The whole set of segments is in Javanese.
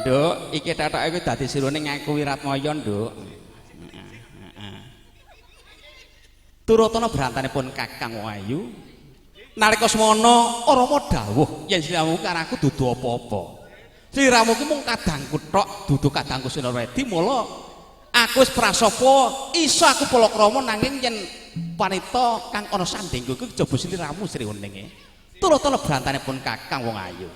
Nduk, iki thetoke kuwi dadi sirone ngaku Wiratmaya, Nduk. Heeh. Turutana brantanipun Kakang wong ayu. Nalika semono Rama dawuh yen sliramu karo aku dudu apa-apa. Sliramu ki mung kadangku tok, dudu kadangku Sinarwedi, mula aku wis prasapa iso aku palakrama nanging yen wanita kang ana sandingku iku kejaba sliramu Sri Wening. Turutana brantanipun Kakang wong ayu,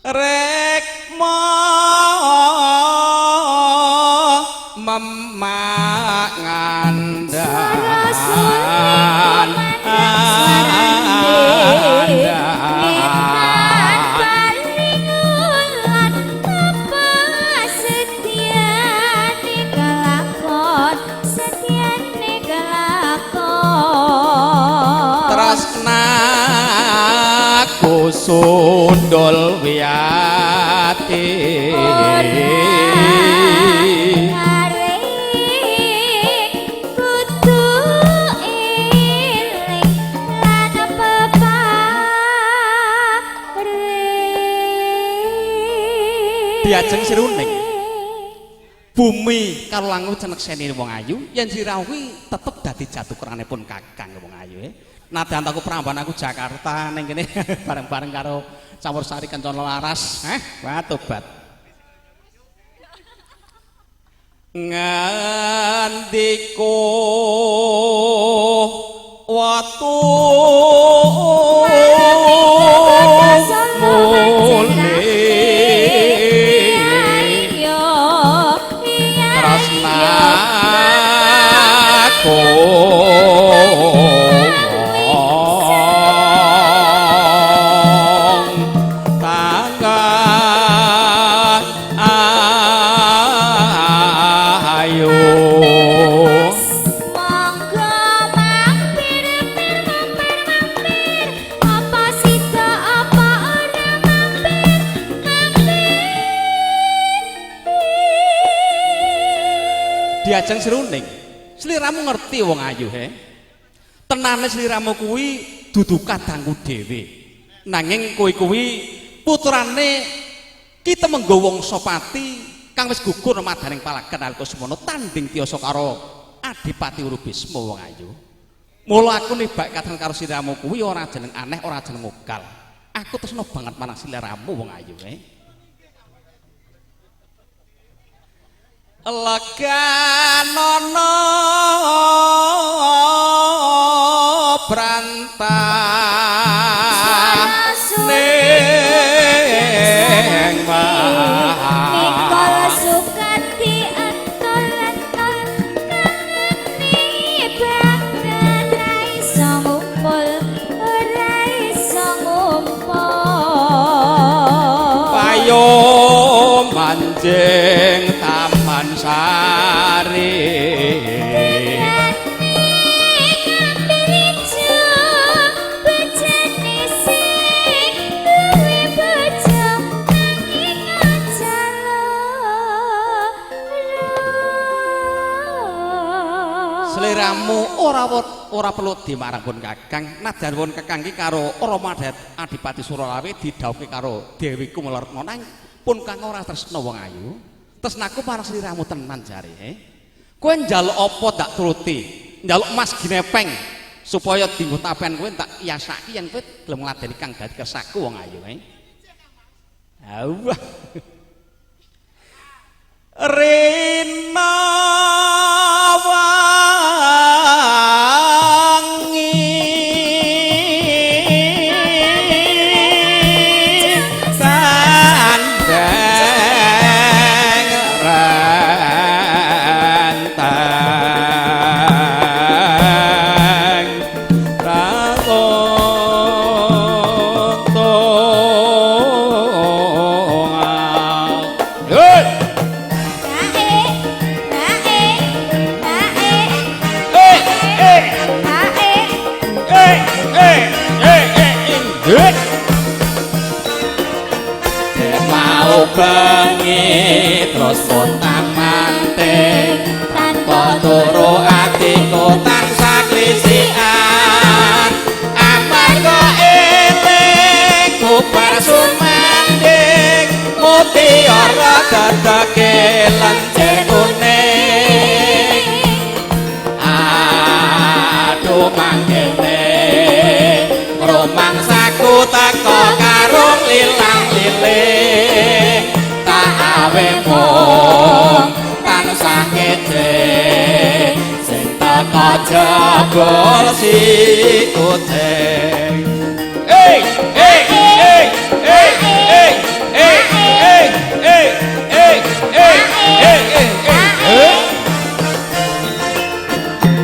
Rekma memak ngandhan tresnaku sundul wiyati kudu eling lan peparing. Diajeng Sri Wening bumi karo langu cenekseni wong ayu yen sliramu kuwi tetep dadi jatukuranipun Kakang wong ayu. Nadyan aku Prambanan aku Jakarta ning kene bareng-bareng karo Campursari Kencana Laras, wah tobat. Ngendika watu mule tresnaku Diajeng Sri Wening, sliramu ngerti wong ayu he. Tenane sliramu kuwi dudu kadangku dhewe. Nanging kowe kuwi putrane Ki Temenggo Wangsapati kang wis gugur madaning palagan nalika semono tanding tiyasa karo Adipati Urubisma wong ayu. Mula aku nibak kadang karo sliramu kuwi ora jeneng aneh, ora jeneng ugal. Aku tresna banget marang sliramu wong ayu he. Leganono brantah ning Nikol sukati entol-entol kangeni banget ra iso ngumpul, ora iso ngumpul. Payo manjing Taman Sari sliramu ora perlu dimarang pun Kakang. Nadyan pun Kakang ki karo Rama Adipati Suralawe didhawuhke karo Dewi Kumala nang pun kang ora tresna wong ayu. Tresnaku marang sliramu tenan jare. Kowe njaluk apa tak turuti? Njaluk emas ginepeng supaya dienggo tapen kowe tak yasaki yen kowe gelem ngladeni kang dadi kersaku wong ayu. Awah. Rina wangi sandeng renteng ratontongan. Hey! Rae, rae, ngece sing teka jebol si kucing. Hey hey hey hey hey hey hey hey hey hey hey hey hey.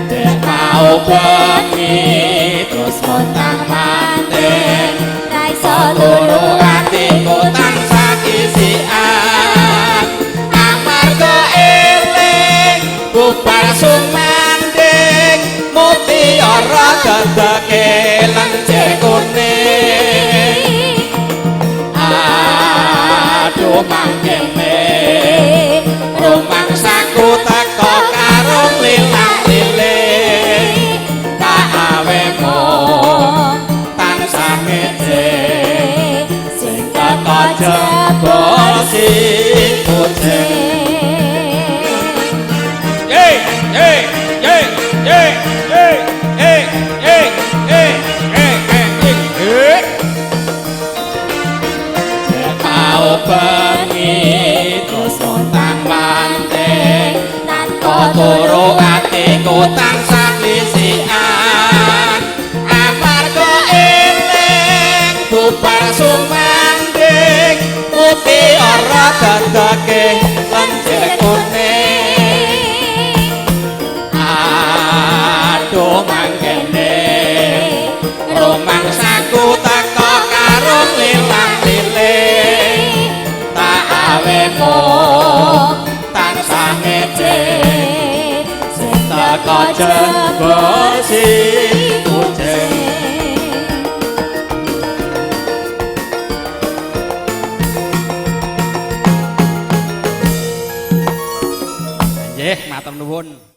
Dek mau bengi terus montang manting Ra iso turu turu atiku tansah kisian amarga eling bubar sumanding mutiara dadake lencir kuning. Aduh mangkene rumangsaku teko karo lilang-liling tak awemu tansah ngece sing teko jebol si kucing. Ye ye ye ye ye ye ye ye ye ye ye. Mau bengi terus montang manting Tanpa turu atiku tansah lisian amarga eling bubar sumanding mutiara dadake lencir kuning. Aduh mangkene rumangsaku teko karo lilang-liling tak awemu tansah ngece sing teko jebol si kucing. Nggih, matur nuwun.